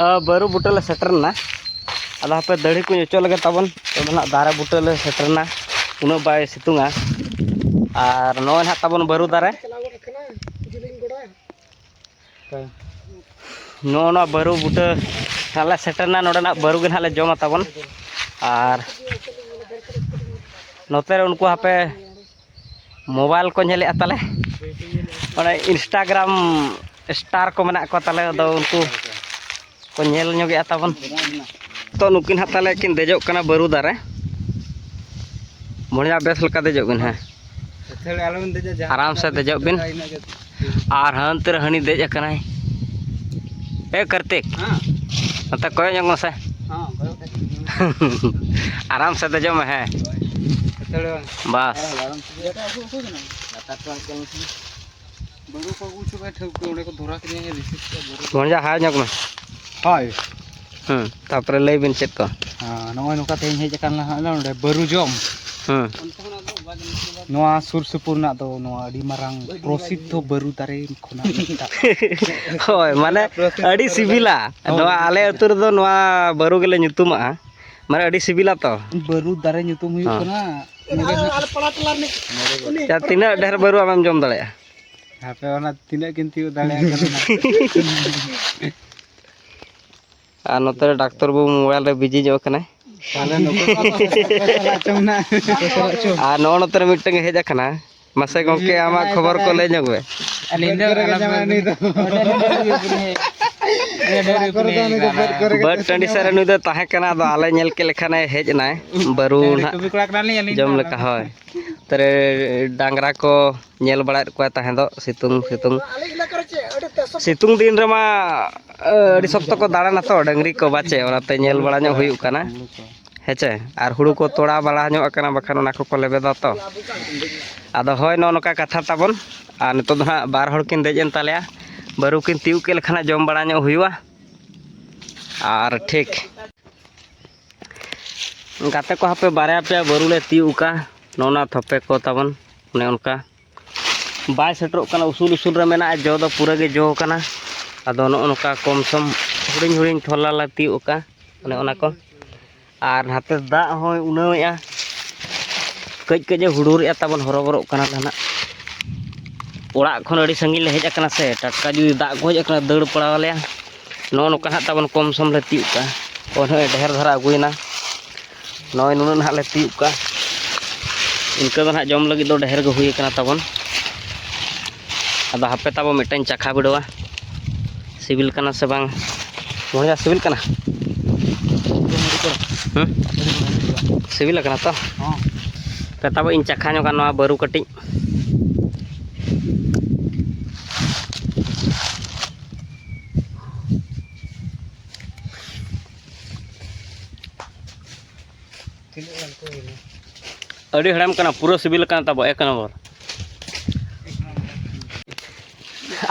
ᱟ, ᱵᱟᱹᱨᱩ ᱵᱩᱴᱟᱹ ᱞᱮ ᱥᱮᱴᱮᱨ ᱮᱱᱟ᱾ ᱟᱫᱚ ᱦᱟᱯᱮ ᱫᱟᱹᱲᱤ ᱠᱚᱧ ᱚᱪᱚᱜ ᱞᱮᱜᱮ ᱛᱟᱵᱚᱱ᱾ ᱱᱤᱛᱚᱜ ᱫᱚ ᱦᱟᱸᱜ ᱫᱟᱨᱮ ᱵᱩᱴᱟᱹ ᱞᱮ ᱥᱮᱴᱮᱨ ᱮᱱᱟ, ᱩᱱᱟᱹᱜ ᱵᱟᱭ ᱥᱤᱛᱩᱝᱟ᱾ ᱟᱨ ᱱᱚᱜᱼᱚᱭ ᱦᱟᱸᱜ ᱛᱟᱵᱚᱱ ᱵᱟᱹᱨᱩ ᱫᱟᱨᱮ᱾ ᱱᱚᱜᱼᱚ ᱱᱚᱣᱟ ᱵᱟᱹᱨᱩ ᱵᱩᱴᱟᱹ ᱦᱟᱸᱜ ᱞᱮ ᱥᱮᱴᱮᱨ ᱮᱱᱟ, ᱱᱚᱰᱮᱱᱟᱜ ᱵᱟᱹᱨᱩ ᱜᱮ ᱦᱟᱸᱜ ᱞᱮ ᱡᱚᱢᱟ ᱛᱟᱵᱚᱱ᱾ ᱟᱨ ᱱᱚᱛᱮ ᱨᱮ ᱩᱱᱠᱩ ᱦᱟᱯᱮ mobile ᱠᱚ ᱧᱮᱞᱮᱫᱼᱟ ᱛᱟᱞᱮ, ᱚᱱᱮ Instagram star ᱠᱚ ᱢᱮᱱᱟᱜ ᱠᱚᱣᱟ ᱛᱟᱞᱮ, ᱟᱫᱚ ᱩᱱᱠᱩ ᱠᱚ ᱧᱮᱞ ᱧᱚᱜᱮᱫᱼᱟ ᱛᱟᱵᱚᱱ᱾ ᱛᱚ, ᱱᱩᱠᱤᱱ ᱦᱟᱸᱜ ᱛᱟᱞᱮ ᱠᱤᱱ ᱫᱮᱡᱚᱜ ᱠᱟᱱᱟ ᱵᱟᱹᱨᱩ ᱫᱟᱨᱮ᱾ ᱵᱚᱲᱦᱮ ᱵᱮᱥ ᱞᱮᱠᱟ ᱫᱮᱡᱚᱜ ᱵᱤᱱ, ᱦᱮᱸ᱾ ᱟᱨᱟᱢ ᱥᱮ ᱫᱮᱡᱚᱜ ᱵᱤᱱ᱾ ᱟᱨ ᱦᱟᱱᱛᱮ ᱨᱮ ᱦᱟᱹᱱᱤ ᱫᱮᱡ ᱟᱠᱟᱱᱟᱭ᱾ ᱮ ᱠᱟᱨᱛᱤᱠ, ᱱᱚᱛᱮ ᱠᱚᱭᱚᱜ ᱧᱚᱜ ᱢᱮᱥᱮ᱾ ᱟᱨᱟᱢ ᱥᱮ ᱫᱮᱡᱚᱜ ᱢᱮ, ᱦᱮᱸ᱾ ᱵᱟᱥ᱾ ᱵᱟᱹᱨᱩ ᱠᱚ ᱟᱹᱜᱩ ᱦᱚᱪᱚ ᱠᱟᱜ ᱴᱷᱟᱹᱣᱠᱟᱹ, ᱚᱸᱰᱮ ᱠᱚ ᱫᱷᱚᱨᱟ ᱠᱮᱫᱮᱭᱟ ᱨᱤᱥᱤᱵᱷ ᱠᱮᱫᱟ ᱵᱟᱹᱨᱩ᱾ ᱵᱚᱱᱡᱟ ᱦᱟᱭ ᱧᱚᱜ ᱢᱮ᱾ ᱦᱳᱭ᱾ ᱦᱩᱸ, ᱛᱟᱯᱚᱨᱮ ᱞᱟᱹᱭ ᱵᱤᱱ ᱪᱮᱫ ᱠᱚ? ᱦᱮᱸ, ᱱᱚᱜᱼᱚᱭ ᱱᱚᱝᱠᱟ ᱛᱮᱦᱮᱧ ᱦᱮᱡ ᱟᱠᱟᱱ ᱞᱟᱦᱟ ᱱᱚᱰᱮ ᱵᱟᱹᱨᱩ ᱡᱚᱢ᱾ ᱦᱩᱸ᱾ ᱱᱚᱣᱟ ᱥᱩᱨ ᱥᱩᱯᱩᱨ ᱨᱮᱱᱟᱜ ᱫᱚ ᱱᱚᱣᱟ ᱟᱹᱰᱤ ᱢᱟᱨᱟᱝ ᱯᱨᱚᱥᱤᱫᱷᱚ ᱵᱟᱹᱨᱩ ᱫᱟᱨᱮ ᱠᱷᱚᱱᱟᱜ ᱢᱤᱫᱴᱟᱝ᱾ ᱦᱳᱭ, ᱢᱟᱱᱮ ᱟᱹᱰᱤ ᱥᱤᱵᱤᱞᱟ᱾ ᱦᱳᱭ᱾ ᱱᱚᱣᱟ ᱟᱞᱮ ᱟᱹᱛᱩ ᱨᱮᱫᱚ ᱱᱚᱣᱟ ᱵᱟᱹᱨᱩ ᱜᱮᱞᱮ ᱧᱩᱛᱩᱢᱟᱜᱼᱟ, ᱢᱟᱱᱮ ᱟᱹᱰᱤ ᱥᱤᱵᱤᱞᱟ ᱛᱚ᱾ ᱵᱟᱹᱨᱩ ᱫᱟᱨᱮ ᱧᱩᱛᱩᱢ ᱦᱩᱭᱩᱜ ᱦᱚᱸ᱾ ᱠᱟᱱᱟ ᱱᱚᱰᱮ ᱱᱟᱜ ᱟᱪᱪᱷᱟ, ᱛᱤᱱᱟᱹᱜ ᱰᱷᱮᱨ ᱵᱟᱹᱨᱩ ᱟᱢᱮᱢ ᱡᱚᱢ ᱫᱟᱲᱮᱭᱟᱜᱼᱟ? ᱦᱟᱯᱮ, ᱚᱱᱟ ᱛᱤᱱᱟᱹᱜ ᱠᱤᱱ ᱛᱤᱭᱳᱜ ᱫᱟᱲᱮᱭᱟᱜ ᱠᱟᱱᱟ ᱱᱟᱜ᱾ ᱟᱨ ᱱᱚᱛᱮ ᱨᱮ ᱰᱟᱠᱛᱚᱨ ᱵᱟᱹᱵᱩ ᱢᱳᱵᱟᱭᱤᱞ ᱨᱮ ᱵᱤᱡᱤ ᱧᱚᱜ ᱠᱟᱱᱟᱭ᱾ ᱛᱟᱦᱞᱮ ᱱᱩᱠᱩ ᱠᱚ ᱪᱟᱞᱟᱜ ᱪᱚᱝ ᱱᱟᱜ᱾ ᱟᱨ ᱱᱚᱜᱼᱚ ᱱᱚᱛᱮ ᱨᱮ ᱢᱤᱫᱴᱟᱝ ᱮ ᱦᱮᱡ ᱟᱠᱟᱱᱟ᱾ ᱢᱟᱥᱮ ᱜᱚᱝᱠᱮ, ᱟᱢᱟᱜ ᱠᱷᱚᱵᱚᱨ ᱠᱚ ᱞᱟᱹᱭ ᱧᱚᱜ ᱢᱮ᱾ ᱟᱹᱞᱤᱧ ᱫᱚ ᱵᱟᱹᱫᱽ ᱠᱚᱨᱮ ᱜᱮ ᱡᱟᱶᱟᱭ ᱱᱩᱭ ᱫᱚ᱾ ᱵᱟᱹᱫᱽ ᱠᱚᱨᱮ ᱫᱚ ᱩᱱᱤ ᱫᱚ ᱵᱟᱹᱫᱽ ᱠᱚᱨᱮ ᱜᱮ ᱵᱟᱹᱫᱽ ᱴᱟᱺᱰᱤ ᱥᱮᱫ ᱨᱮ ᱱᱩᱭ ᱫᱚ ᱛᱟᱦᱮᱸ ᱠᱟᱱᱟ, ᱟᱫᱚ ᱟᱞᱮ ᱧᱮᱞ ᱠᱮᱫ ᱞᱮᱠᱷᱟᱱᱮ ᱦᱮᱡ ᱮᱱᱟᱭ᱾ ᱵᱟᱹᱨᱩ ᱰᱟᱹᱝᱨᱤ ᱱᱟᱦᱟᱜ ᱠᱚᱯᱤ ᱠᱚᱲᱟ ᱠᱟᱱᱟᱞᱤᱧ ᱟᱹᱞᱤᱧ ᱡᱚᱢ ᱫᱚ᱾ ᱞᱮᱠᱟ, ᱦᱳᱭ᱾ ᱛᱟᱨᱮ ᱰᱟᱝᱨᱟ ᱠᱚ ᱧᱮᱞ ᱵᱟᱲᱟᱭᱮᱫ ᱠᱚᱣᱟ ᱛᱟᱦᱮᱸ ᱫᱚ, ᱥᱤᱛᱩᱝ, ᱥᱤᱛᱩᱝ, ᱥᱤᱛᱩᱝ ᱫᱤᱱ ᱨᱮᱢᱟ, ᱟᱹᱰᱤ ᱥᱚᱠᱛᱚ ᱠᱚ ᱫᱟᱬᱟᱱᱟ ᱛᱚ ᱰᱟᱹᱝᱨᱤ ᱠᱚ, ᱵᱟᱪᱮ, ᱚᱱᱟᱛᱮ ᱧᱮᱞ ᱵᱟᱲᱟ ᱧᱚᱜ ᱦᱩᱭᱩᱜ ᱠᱟᱱᱟ᱾ ᱦᱮᱸ ᱪᱮ? ᱟᱨ ᱦᱩᱲᱩ ᱠᱚ ᱛᱚᱲᱟ ᱵᱟᱲᱟ ᱧᱚᱜ ᱟᱠᱟᱱᱟ, ᱵᱟᱠᱷᱟᱱ ᱚᱱᱟ ᱠᱚᱠᱚ ᱞᱮᱵᱮᱫᱟ ᱛᱚ᱾ ᱟᱫᱚ ᱦᱳᱭ, ᱱᱚᱜᱼᱚ ᱱᱚᱝᱠᱟ ᱠᱟᱛᱷᱟ ᱛᱟᱵᱚᱱ᱾ ᱟᱨ ᱱᱤᱛᱚᱜ ᱫᱚ ᱦᱟᱸᱜ ᱵᱟᱨ ᱦᱚᱲ ᱠᱤᱱ ᱫᱮᱡ ᱮᱱ ᱛᱟᱞᱮᱭᱟ, ᱵᱟᱹᱨᱩ ᱠᱤᱱ ᱛᱤᱭᱳᱜ ᱠᱮᱫ ᱞᱮᱠᱷᱟᱱ ᱦᱟᱸᱜ ᱡᱚᱢ ᱵᱟᱲᱟ ᱧᱚᱜ ᱦᱩᱭᱩᱜᱼᱟ᱾ ᱟᱨ ᱴᱷᱤᱠ ᱜᱟᱛᱮ ᱠᱚ, ᱦᱟᱯᱮ ᱵᱟᱨᱭᱟ ᱯᱮᱭᱟ ᱵᱟᱹᱨᱩ ᱞᱮ ᱛᱤᱭᱳᱜ ᱟᱠᱟᱫᱼᱟ᱾ ᱱᱚᱜᱼᱚ ᱱᱟ ᱛᱷᱚᱯᱮ ᱠᱚ ᱛᱟᱵᱚᱱ, ᱚᱱᱮ ᱚᱱᱠᱟ ᱵᱟᱭ ᱥᱮᱴᱮᱨᱚᱜ ᱠᱟᱱᱟ, ᱩᱥᱩᱞ ᱩᱥᱩᱞ ᱨᱮ ᱢᱮᱱᱟᱜᱼᱟ, ᱡᱚ ᱫᱚ ᱯᱩᱨᱟᱹ ᱜᱮ ᱡᱚ ᱟᱠᱟᱱᱟ᱾ ᱟᱫᱚ ᱱᱚᱜᱼᱚ ᱱᱚᱝᱠᱟ ᱠᱚᱢ ᱥᱚᱢ ᱦᱩᱰᱤᱧ ᱦᱩᱰᱤᱧ ᱴᱷᱚᱞᱟ ᱞᱮ ᱛᱤᱭᱳᱜ ᱟᱠᱟᱫᱼᱟ, ᱚᱱᱮ ᱚᱱᱟ ᱠᱚ᱾ ᱟᱨ ᱱᱟᱛᱮ ᱫᱟᱜ ᱦᱚᱸᱭ ᱩᱱᱟᱹᱣᱮᱫᱼᱟ, ᱠᱟᱹᱡ ᱠᱟᱹᱡ ᱮ ᱦᱩᱰᱩᱨᱮᱜᱼᱟ, ᱛᱟᱵᱚᱱ ᱦᱚᱨᱚᱵᱚᱨᱚᱜ ᱠᱟᱱᱟ ᱱᱟᱦᱟᱜ᱾ ᱚᱲᱟᱜ ᱠᱷᱚᱱ ᱟᱹᱰᱤ ᱥᱟᱺᱜᱤᱧ ᱞᱮ ᱦᱮᱡ ᱟᱠᱟᱱᱟ ᱥᱮ, ᱴᱟᱴᱠᱟ ᱡᱩᱫᱤ ᱫᱟᱜ ᱠᱚ ᱦᱮᱡ ᱟᱠᱟᱱᱟ, ᱫᱟᱹᱲ ᱯᱟᱲᱟᱣ ᱟᱞᱮᱭᱟ᱾ ᱱᱚᱜᱼᱚ ᱱᱚᱝᱠᱟ ᱦᱟᱸᱜ ᱛᱟᱵᱚᱱ ᱠᱚᱢ ᱥᱚᱢ ᱞᱮ ᱛᱤᱭᱳᱜ ᱠᱟᱜᱼᱟ᱾ ᱚ, ᱱᱚᱜᱼᱚᱭ ᱰᱷᱮᱨ ᱫᱷᱟᱨᱟ ᱟᱹᱜᱩᱭᱮᱱᱟ᱾ ᱱᱚᱜᱼᱚᱭ ᱱᱩᱱᱟᱹᱜ ᱱᱟᱦᱟᱜ ᱞᱮ ᱛᱤᱭᱳᱜ ᱠᱟᱜᱼᱟ᱾ ᱤᱱᱠᱟᱹ ᱫᱚ ᱱᱟᱦᱟᱜ ᱡᱚᱢ ᱞᱟᱹᱜᱤᱫ ᱫᱚ ᱰᱷᱮᱨ ᱜᱮ ᱦᱩᱭ ᱟᱠᱟᱱᱟ ᱛᱟᱵᱚᱱ᱾ ᱟᱫᱚ ᱦᱟᱯᱮ ᱛᱟᱵᱚ ᱢᱤᱫᱴᱟᱝ ᱪᱟᱠᱷᱟ ᱵᱤᱰᱟᱹᱣᱟ, ᱥᱤᱵᱤᱞ ᱠᱟᱱᱟ ᱥᱮ ᱵᱟᱝ᱾ ᱵᱚᱭᱦᱟ, ᱥᱤᱵᱤᱞ ᱠᱟᱱᱟ? ᱦᱩᱸ? ᱥᱤᱵᱤᱞ ᱟᱠᱟᱱᱟ ᱛᱚ? ᱦᱚᱸ᱾ ᱛᱟᱵᱚ ᱤᱧ ᱪᱟᱠᱷᱟ ᱧᱚᱜᱟ ᱱᱚᱣᱟ ᱵᱟᱹᱨᱩ ᱠᱟᱹᱴᱤᱡ᱾ ᱟᱹᱰᱤ ᱦᱮᱲᱮᱢ ᱠᱟᱱᱟ, ᱯᱩᱨᱟᱹ ᱥᱤᱵᱤᱞ ᱠᱟᱱᱟ ᱛᱟᱵᱚ, ᱮᱠ ᱱᱚᱢᱵᱚᱨ᱾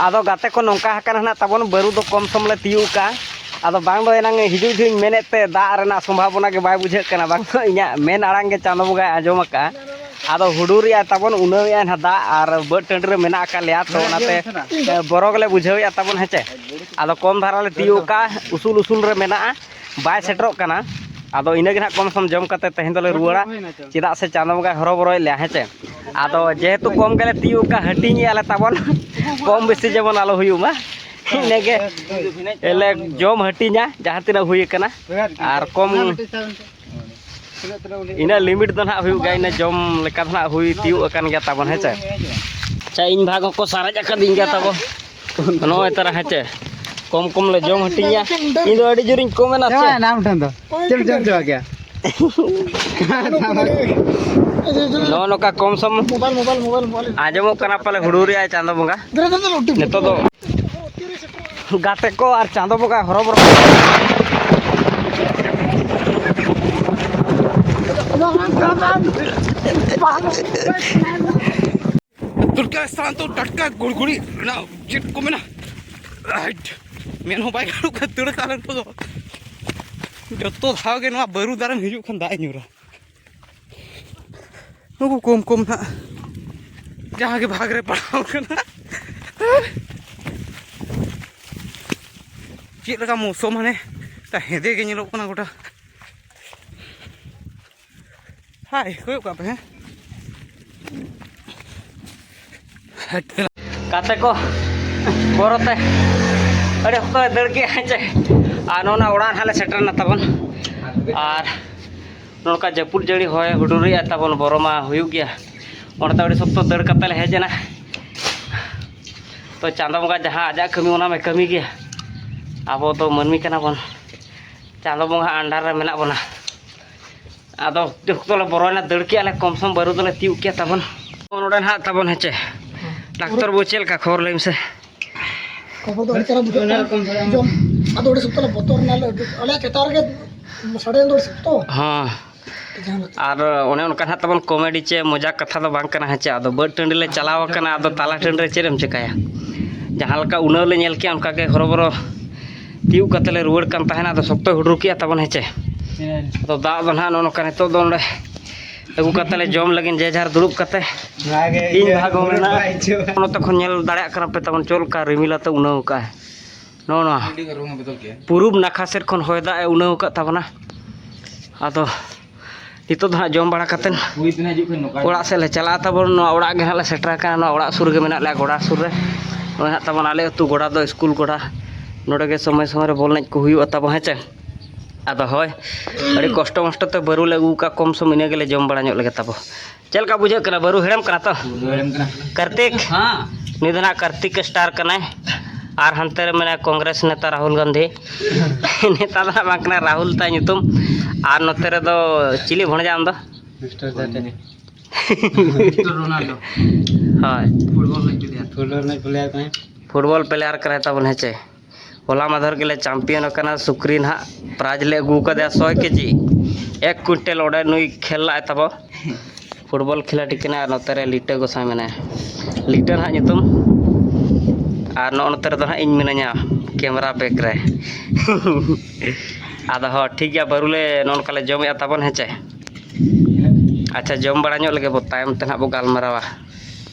ᱟᱫᱚ ᱜᱟᱛᱮ ᱠᱚ, ᱱᱚᱝᱠᱟ ᱟᱠᱟᱱᱟ ᱱᱟᱦᱟᱜ ᱛᱟᱵᱚᱱ, ᱵᱟᱹᱨᱩ ᱫᱚ ᱠᱚᱢ ᱥᱚᱢ ᱞᱮ ᱛᱤᱭᱳᱜ ᱠᱟᱜᱼᱟ᱾ ᱟᱫᱚ ᱵᱟᱝ ᱫᱚ ᱮᱱᱟᱝ ᱦᱤᱡᱩᱜ ᱡᱚᱦᱚᱜ ᱤᱧ ᱢᱮᱱᱮᱫ ᱛᱮ ᱫᱟᱜ ᱨᱮᱱᱟᱜ ᱥᱚᱢᱵᱷᱟᱵᱚᱱᱟ ᱜᱮ ᱵᱟᱭ ᱵᱩᱡᱷᱟᱹᱜ ᱠᱟᱱᱟ, ᱵᱟᱝ ᱫᱚ ᱤᱧᱟᱹᱜ ᱢᱮᱱ ᱟᱲᱟᱝ ᱜᱮ ᱪᱟᱸᱫᱚ ᱵᱚᱸᱜᱟᱭ ᱟᱸᱡᱚᱢ ᱟᱠᱟᱫᱼᱟ᱾ ᱟᱫᱚ ᱦᱩᱰᱩᱨᱮᱜᱼᱟᱭ ᱛᱟᱵᱚᱱ, ᱩᱱᱟᱹᱣᱮᱜᱼᱟᱭ ᱱᱟᱦᱟᱜ ᱫᱟᱜ, ᱟᱨ ᱵᱟᱹᱫᱽ ᱴᱟᱺᱰᱤ ᱨᱮ ᱢᱮᱱᱟᱜ ᱟᱠᱟᱫ ᱞᱮᱭᱟ, ᱛᱚ ᱚᱱᱟᱛᱮ ᱵᱚᱨᱚ ᱜᱮᱞᱮ ᱵᱩᱡᱷᱟᱹᱣᱮᱫᱼᱟ ᱛᱟᱵᱚᱱ, ᱦᱮᱸ ᱪᱮ᱾ ᱟᱫᱚ ᱠᱚᱢ ᱫᱷᱟᱨᱟ ᱞᱮ ᱛᱤᱭᱳᱜ ᱠᱟᱜᱼᱟ, ᱩᱥᱩᱞ ᱩᱥᱩᱞ ᱨᱮ ᱢᱮᱱᱟᱜᱼᱟ, ᱵᱟᱭ ᱥᱮᱴᱮᱨᱚᱜ ᱠᱟᱱᱟ᱾ ᱟᱫᱚ ᱤᱱᱟᱹ ᱜᱮ ᱱᱟᱦᱟᱜ ᱠᱚᱢ ᱥᱚᱢ ᱡᱚᱢ ᱠᱟᱛᱮ ᱛᱮᱦᱮᱧ ᱫᱚᱞᱮ ᱨᱩᱣᱟᱹᱲᱟ, ᱪᱮᱫᱟᱜ ᱥᱮ ᱪᱟᱸᱫᱚ ᱵᱚᱸᱜᱟᱭ ᱦᱚᱨᱚᱵᱚᱨᱚᱭᱮᱫ ᱞᱮᱭᱟ, ᱦᱮᱸ ᱪᱮ᱾ ᱟᱫᱚ ᱡᱮᱦᱮᱛᱩ ᱠᱚᱢ ᱜᱮᱞᱮ ᱛᱤᱭᱳᱜ ᱠᱟᱜᱼᱟ, ᱦᱟᱹᱴᱤᱧᱮᱜᱼᱟ ᱞᱮ ᱛᱟᱵᱚᱱ, ᱠᱚᱢ ᱵᱮᱥᱤ ᱡᱮᱢᱚᱱ ᱟᱞᱚ ᱦᱩᱭᱩᱜ ᱢᱟ, ᱤᱱᱟᱹᱜᱮ ᱞᱮ ᱡᱚᱢ ᱦᱟᱹᱴᱤᱧᱟ ᱡᱟᱦᱟᱸ ᱛᱤᱱᱟᱹᱜ ᱦᱩᱭ ᱟᱠᱟᱱᱟ᱾ ᱟᱨ ᱠᱚᱢ ᱤᱱᱟᱹᱜ ᱞᱤᱢᱤᱴ ᱫᱚ ᱱᱟᱦᱟᱜ ᱦᱩᱭᱩᱜ ᱜᱮᱭᱟ, ᱤᱱᱟᱹ ᱡᱚᱢ ᱞᱮᱠᱟ ᱫᱚ ᱱᱟᱦᱟᱜ ᱦᱩᱭ ᱛᱤᱭᱳᱜ ᱟᱠᱟᱱ ᱜᱮᱭᱟ ᱛᱟᱵᱚᱱ, ᱦᱮᱸ ᱪᱮ᱾ ᱟᱪᱪᱷᱟ, ᱤᱧ ᱵᱷᱟᱜᱽ ᱦᱚᱸᱠᱚ ᱥᱟᱨᱮᱡ ᱟᱠᱟᱫᱤᱧ ᱜᱮᱭᱟ ᱛᱟᱵᱚ, ᱱᱚᱜᱼᱚᱭ ᱛᱟᱨᱟ, ᱦᱮᱸ ᱪᱮ᱾ ᱠᱚᱢ ᱠᱚᱢ ᱞᱮ ᱡᱚᱢ ᱦᱟᱹᱴᱤᱧᱟ, ᱤᱧ ᱫᱚ ᱟᱹᱰᱤ ᱡᱳᱨᱤᱧ ᱠᱚᱢ ᱮᱱᱟ ᱪᱮ᱾ ᱪᱮᱫ ᱮᱢ ᱡᱚᱢ ᱪᱟᱵᱟ ᱠᱮᱭᱟ? ᱱᱚᱜᱼᱚ ᱱᱚᱝᱠᱟ ᱠᱚᱢ ᱥᱚᱢ ᱢᱳᱵᱟᱭᱤᱞ, ᱢᱳᱵᱟᱭᱤᱞ, ᱢᱳᱵᱟᱭᱤᱞ, ᱢᱳᱵᱟᱭᱤᱞ᱾ ᱟᱸᱡᱚᱢᱚᱜ ᱠᱟᱱᱟ ᱯᱟᱞᱮ ᱦᱩᱲᱩ ᱨᱮᱭᱟᱜ ᱪᱟᱸᱫᱚ ᱵᱚᱸᱜᱟ᱾ ᱱᱤᱛᱚᱜ ᱫᱚ ᱜᱟᱛᱮ ᱠᱚ ᱟᱨ ᱪᱟᱸᱫᱚ ᱵᱚᱸᱜᱟ ᱦᱚᱨᱚᱵᱚᱨᱚ᱾ ᱫᱩᱨᱜᱟ ᱥᱛᱷᱟᱱ ᱫᱚ ᱴᱟᱴᱠᱟ ᱜᱩᱲᱜᱩᱲᱤ ᱨᱮᱱᱟᱜ ᱪᱮᱫ ᱠᱚ ᱢᱮᱱᱟ, ᱟᱡ ᱢᱮᱱ ᱦᱚᱸ ᱵᱟᱭ ᱜᱟᱱᱚᱜ ᱠᱟᱱᱟ, ᱫᱟᱹᱲ ᱠᱟᱜ ᱞᱮᱱ ᱠᱚ ᱫᱚ᱾ ᱡᱚᱛᱚ ᱫᱷᱟᱣ ᱜᱮ ᱱᱚᱣᱟ ᱵᱟᱹᱨᱩ ᱫᱟᱨᱮᱢ ᱦᱤᱡᱩᱜ ᱠᱷᱟᱱ ᱫᱟᱜ ᱮ ᱧᱩᱨᱟ᱾ ᱱᱩᱠᱩ ᱠᱚᱢ ᱠᱚᱢ ᱱᱟᱜ ᱡᱟᱦᱟᱸ ᱜᱮ ᱵᱷᱟᱜᱽ ᱨᱮ ᱯᱟᱲᱟᱣ ᱠᱟᱱᱟ᱾ ᱪᱮᱫ ᱞᱮᱠᱟ ᱢᱳᱥᱚᱢ, ᱦᱟᱱᱮ ᱛᱟ ᱦᱮᱸᱫᱮ ᱜᱮ ᱧᱮᱞᱚᱜ ᱠᱟᱱᱟ ᱜᱚᱴᱟ᱾ ᱦᱟᱭ, ᱠᱚᱭᱚᱜ ᱠᱟᱜ ᱯᱮ, ᱦᱮᱸ᱾ ᱜᱟᱛᱮ ᱠᱚ, ᱵᱚᱨᱚ ᱛᱮ ᱟᱹᱰᱤ ᱚᱠᱛᱚ ᱞᱮ ᱫᱟᱹᱲ ᱠᱮᱜᱼᱟ, ᱦᱮᱸ ᱪᱮ? ᱟᱨ ᱱᱚᱜᱼᱚ ᱱᱟ ᱚᱲᱟᱜ ᱱᱟᱦᱟᱜ ᱞᱮ ᱥᱮᱴᱮᱨ ᱮᱱᱟ ᱛᱟᱵᱚᱱ᱾ ᱟᱨ ᱱᱚᱝᱠᱟ ᱡᱟᱹᱯᱩᱫ ᱡᱟᱹᱲᱤ ᱦᱚᱭ ᱦᱩᱰᱩᱨᱮᱜᱼᱟ ᱛᱟᱵᱚᱱ, ᱵᱚᱨᱚ ᱢᱟ ᱦᱩᱭᱩᱜ ᱜᱮᱭᱟ᱾ ᱚᱸᱰᱮ ᱫᱚ ᱟᱹᱰᱤ ᱥᱚᱠᱛᱚ ᱫᱟᱹᱲ ᱠᱟᱛᱮ ᱞᱮ ᱦᱮᱡ ᱮᱱᱟ᱾ ᱛᱚ ᱪᱟᱸᱫᱚ ᱵᱚᱸᱜᱟ ᱡᱟᱦᱟᱸ ᱟᱡᱟᱜ ᱠᱟᱹᱢᱤ, ᱚᱱᱟ ᱢᱟ ᱠᱟᱹᱢᱤ ᱜᱮᱭᱟ᱾ ᱟᱵᱚ ᱫᱚ ᱢᱟᱹᱱᱢᱤ ᱠᱟᱱᱟ ᱵᱚᱱ, ᱪᱟᱸᱫᱚ ᱵᱚᱸᱜᱟ under ᱨᱮ ᱢᱮᱱᱟᱜ ᱵᱚᱱᱟ᱾ ᱟᱫᱚ ᱚᱠᱛᱚ ᱞᱮ ᱵᱚᱨᱚᱭᱮᱱᱟ, ᱫᱟᱹᱲ ᱠᱮᱜᱼᱟ ᱞᱮ, ᱠᱚᱢ ᱥᱚᱢ ᱵᱟᱹᱨᱩ ᱫᱚᱞᱮ ᱛᱤᱭᱳᱜ ᱠᱮᱜᱼᱟ ᱛᱟᱵᱚᱱ᱾ ᱱᱚᱰᱮ ᱱᱟᱦᱟᱜ ᱛᱟᱵᱚᱱ ᱦᱮᱸᱪᱮ, ᱰᱟᱠᱛᱚᱨ ᱵᱟᱹᱵᱩ, ᱪᱮᱫ ᱞᱮᱠᱟ ᱠᱷᱚᱵᱚᱨ? ᱞᱟᱹᱭ ᱢᱮᱥᱮ᱾ ᱠᱷᱚᱵᱚᱨ ᱫᱚ ᱟᱹᱰᱤ ᱪᱮᱦᱨᱟ ᱵᱩᱡᱷᱟᱹᱜ ᱠᱟᱱᱟ᱾ ᱡᱚᱢ ᱟᱫᱚ ᱟᱹᱰᱤ ᱥᱚᱠᱛᱚ ᱞᱮ ᱵᱚᱛᱚᱨ ᱮᱱᱟ, ᱟᱞᱮᱭᱟᱜ ᱪᱮᱛᱟᱱ ᱨᱮᱜᱮ ᱥᱟᱰᱮ ᱮᱱ ᱫᱚ ᱟᱹᱰᱤ ᱥᱚᱠᱛᱚ᱾ ᱦᱮᱸ᱾ ᱟᱨ ᱚᱱᱮ ᱚᱱᱠᱟ ᱱᱟᱦᱟᱜ ᱛᱟᱵᱚᱱ ᱠᱚᱢᱮᱰᱤ ᱪᱮ ᱢᱚᱡᱟᱠ ᱠᱟᱛᱷᱟ ᱫᱚ ᱵᱟᱝ ᱠᱟᱱᱟ ᱦᱮᱸᱪᱮ᱾ ᱟᱫᱚ ᱵᱟᱹᱫ ᱴᱟᱺᱰᱤ ᱞᱮ ᱪᱟᱞᱟᱣ ᱟᱠᱟᱱᱟ, ᱟᱫᱚ ᱛᱟᱞᱟ ᱴᱟᱺᱰᱤ ᱨᱮ ᱪᱮᱫ ᱮᱢ ᱪᱮᱠᱟᱭᱟ? ᱡᱟᱦᱟᱸ ᱞᱮᱠᱟ ᱩᱱᱟᱹᱣ ᱞᱮ ᱧᱮᱞ ᱠᱮᱜᱼᱟ, ᱚᱱᱠᱟ ᱜᱮ ᱦᱚᱨᱚᱵᱚᱨᱚ ᱛᱤᱭᱳᱜ ᱠᱟᱛᱮ ᱞᱮ ᱨᱩᱣᱟᱹᱲ ᱠᱟᱱ ᱛᱟᱦᱮᱱᱟ᱾ ᱟᱫᱚ ᱥᱚᱠᱛᱚᱭ ᱦᱩᱰᱩᱨ ᱠᱮᱜᱼᱟ ᱛᱟᱵᱚᱱ ᱦᱮᱸᱪᱮ᱾ ᱟᱫᱚ ᱫᱟᱜ ᱫᱚ ᱱᱟᱦᱟᱜ ᱱᱚᱜᱼᱚ ᱱᱚᱝᱠᱟ ᱱᱤᱛᱚᱜ ᱫᱚ ᱚᱸᱰᱮ ᱟᱹᱜᱩ ᱠᱟᱛᱮ ᱞᱮ ᱡᱚᱢ ᱞᱟᱹᱜᱤᱫ ᱡᱮ ᱡᱟᱦᱟᱨ ᱫᱩᱲᱩᱵ ᱠᱟᱛᱮ᱾ ᱚᱱᱟᱜᱮ ᱤᱧ ᱤᱭᱟᱹ ᱵᱷᱟᱜᱽ ᱢᱮᱱᱟᱜᱼᱟ᱾ ᱵᱩᱡᱷᱟᱹᱣ᱾ ᱱᱚᱛᱮ ᱠᱷᱚᱱ ᱧᱮᱞ ᱫᱟᱲᱮᱭᱟᱜ ᱠᱟᱱᱟ ᱯᱮ ᱛᱟᱵᱚᱱ ᱪᱮᱫ ᱞᱮᱠᱟ ᱨᱤᱢᱤᱞ ᱟᱛᱮ ᱩᱱᱟᱹᱣ ᱠᱟᱜᱼᱟᱭ᱾ ᱱᱚᱜᱼᱚ ᱱᱚᱣᱟ ᱟᱹᱰᱤ ᱜᱟᱱ ᱨᱚᱝ ᱮ ᱵᱚᱫᱚᱞ ᱠᱮᱜᱼᱟ᱾ ᱯᱩᱨᱩᱵ ᱱᱟᱠᱷᱟ ᱥᱮᱫ ᱠᱷᱚᱱ ᱦᱚᱭ ᱫᱟᱜ ᱮ ᱩᱱᱟᱹᱣ ᱟᱠᱟᱫ ᱛᱟᱵᱚᱱᱟ᱾ ᱟᱫᱚ ᱱᱤᱛᱚᱜ ᱫᱚ ᱦᱟᱸᱜ ᱡᱚᱢ ᱵᱟᱲᱟ ᱠᱟᱛᱮᱫ ᱦᱩᱭ ᱛᱮ ᱦᱤᱡᱩᱜ ᱠᱷᱟᱱ ᱱᱚᱝᱠᱟ ᱚᱲᱟᱜ ᱥᱮᱫ ᱞᱮ ᱪᱟᱞᱟᱜᱼᱟ ᱛᱟᱵᱚᱱ᱾ ᱱᱚᱣᱟ ᱚᱲᱟᱜ ᱜᱮ ᱦᱟᱸᱜ ᱞᱮ ᱥᱮᱴᱮᱨ ᱟᱠᱟᱱᱟ᱾ ᱱᱚᱣᱟ ᱚᱲᱟᱜ ᱥᱩᱨ ᱨᱮᱜᱮ ᱢᱮᱱᱟᱜ ᱞᱮᱭᱟ, ᱜᱚᱰᱟ ᱥᱩᱨ ᱨᱮ᱾ ᱱᱚᱜᱼᱚᱭ ᱦᱟᱸᱜ ᱛᱟᱵᱚᱱ ᱟᱞᱮ ᱟᱹᱛᱩ ᱜᱚᱰᱟ ᱫᱚ ᱥᱠᱩᱞ ᱜᱚᱰᱟ᱾ ᱱᱚᱰᱮ ᱜᱮ ᱥᱚᱢᱚᱭ ᱥᱚᱢᱚᱭ ᱨᱮ ᱵᱚᱞ ᱮᱱᱮᱡ ᱠᱚ ᱦᱩᱭᱩᱜᱼᱟ ᱛᱟᱵᱚᱱ, ᱦᱮᱸ ᱪᱮ? ᱟᱫᱚ ᱦᱳᱭ, ᱟᱹᱰᱤ ᱠᱚᱥᱴᱚ ᱢᱚᱥᱴᱚ ᱛᱮ ᱵᱟᱹᱨᱩ ᱞᱮ ᱟᱹᱜᱩ ᱠᱟᱜᱼᱟ, ᱠᱚᱢ ᱥᱚᱢ ᱤᱱᱟᱹ ᱜᱮᱞᱮ ᱡᱚᱢ ᱵᱟᱲᱟ ᱧᱚᱜ ᱞᱮᱜᱮ ᱛᱟᱵᱚ᱾ ᱪᱮᱫ ᱞᱮᱠᱟ ᱵᱩᱡᱷᱟᱹᱜ ᱠᱟᱱᱟ? ᱵᱟᱹᱨᱩ ᱦᱮᱲᱮᱢ ᱠᱟᱱᱟ ᱛᱚ? ᱵᱟᱹᱨᱩ ᱦᱮᱲᱮᱢ ᱠᱟᱱᱟ᱾ ᱠᱟᱨᱛᱤᱠ, ᱦᱮᱸ᱾ ᱱᱩᱭ ᱫᱚ ᱱᱟᱜ ᱠᱟᱨᱛᱤᱠ ᱥᱴᱟᱨ ᱠᱟᱱᱟᱭ᱾ ᱟᱨ ᱦᱟᱱᱛᱮ ᱨᱮ ᱢᱮᱱᱟᱭᱟ ᱠᱚᱝᱜᱨᱮᱥ ᱱᱮᱛᱟ ᱨᱟᱦᱩᱞ ᱜᱟᱱᱫᱷᱤ᱾ ᱱᱮᱛᱟ ᱫᱚ ᱱᱟᱜ ᱵᱟᱝ ᱠᱟᱱᱟᱭ, ᱨᱟᱦᱩᱞ ᱛᱟᱭ ᱧᱩᱛᱩᱢ᱾ ᱟᱨ ᱱᱚᱛᱮ ᱨᱮᱫᱚ ᱪᱤᱞᱤ ᱵᱷᱚᱬᱡᱟ ᱟᱢ ᱫᱚ? ᱢᱤᱥᱴᱟᱨ ᱪᱟᱴᱮ᱾ Mister Ronaldo. ᱦᱳᱭ᱾ ᱯᱷᱩᱴᱵᱚᱞ ᱨᱮᱱᱟᱜ ᱯᱞᱮᱭᱟᱨ᱾ ᱯᱷᱩᱴᱵᱚᱞ ᱨᱮᱱᱟᱜ ᱯᱞᱮᱭᱟᱨ ᱠᱟᱱᱟᱭ᱾ ᱯᱷᱩᱴᱵᱚᱞ ᱯᱞᱮᱭᱟᱨ ᱠᱟᱱᱟᱭ ᱛᱟᱵᱚᱱ, ᱦᱮᱸ ᱪᱮ? ᱦᱚᱞᱟ ᱢᱟᱫᱷᱮᱨ ᱜᱮᱞᱮ ᱪᱟᱢᱯᱤᱭᱟᱱ ᱟᱠᱟᱱᱟ᱾ ᱥᱩᱠᱨᱤ ᱱᱟᱦᱟᱜ ᱯᱨᱟᱭᱤᱡᱽ ᱞᱮ ᱟᱹᱜᱩ ᱟᱠᱟᱫᱮᱭᱟ ᱥᱚᱭ ᱠᱮᱡᱤ, ᱮᱠ ᱠᱩᱭᱤᱱᱴᱮᱞ᱾ ᱚᱸᱰᱮ ᱱᱩᱭ ᱠᱷᱮᱞ ᱞᱟᱜᱼᱟᱭ ᱛᱟᱵᱚ, ᱯᱷᱩᱴᱵᱚᱞ ᱠᱷᱤᱞᱟᱲᱤ ᱠᱟᱱᱟᱭ᱾ ᱟᱨ ᱱᱚᱛᱮ ᱨᱮ ᱞᱤᱴᱟᱹ ᱜᱚᱸᱥᱟᱭ ᱢᱮᱱᱟᱭᱟ, ᱞᱤᱴᱟᱹ ᱱᱟᱦᱟᱜ ᱧᱩᱛᱩᱢ᱾ ᱟᱨ ᱱᱚᱜᱼᱚ ᱱᱚᱛᱮ ᱨᱮᱫᱚ ᱱᱟᱦᱟᱜ ᱤᱧ ᱢᱤᱱᱟᱹᱧᱟ ᱠᱮᱢᱮᱨᱟ ᱵᱮᱠ ᱨᱮ᱾ ᱟᱫᱚ ᱦᱚᱸ ᱴᱷᱤᱠ ᱜᱮᱭᱟ, ᱵᱟᱹᱨᱩ ᱞᱮ ᱱᱚᱜᱼᱚ ᱱᱚᱝᱠᱟ ᱞᱮ ᱡᱚᱢᱮᱫᱼᱟ ᱛᱟᱵᱚᱱ, ᱦᱮᱸ ᱪᱮ? ᱟᱪᱪᱷᱟ, ᱡᱚᱢ ᱵᱟᱲᱟ ᱧᱚᱜ ᱞᱮᱜᱮ ᱵᱚ, ᱛᱟᱭᱚᱢ ᱛᱮ ᱱᱟᱦᱟᱜ ᱵᱚ ᱜᱟᱞᱢᱟᱨᱟᱣᱟ᱾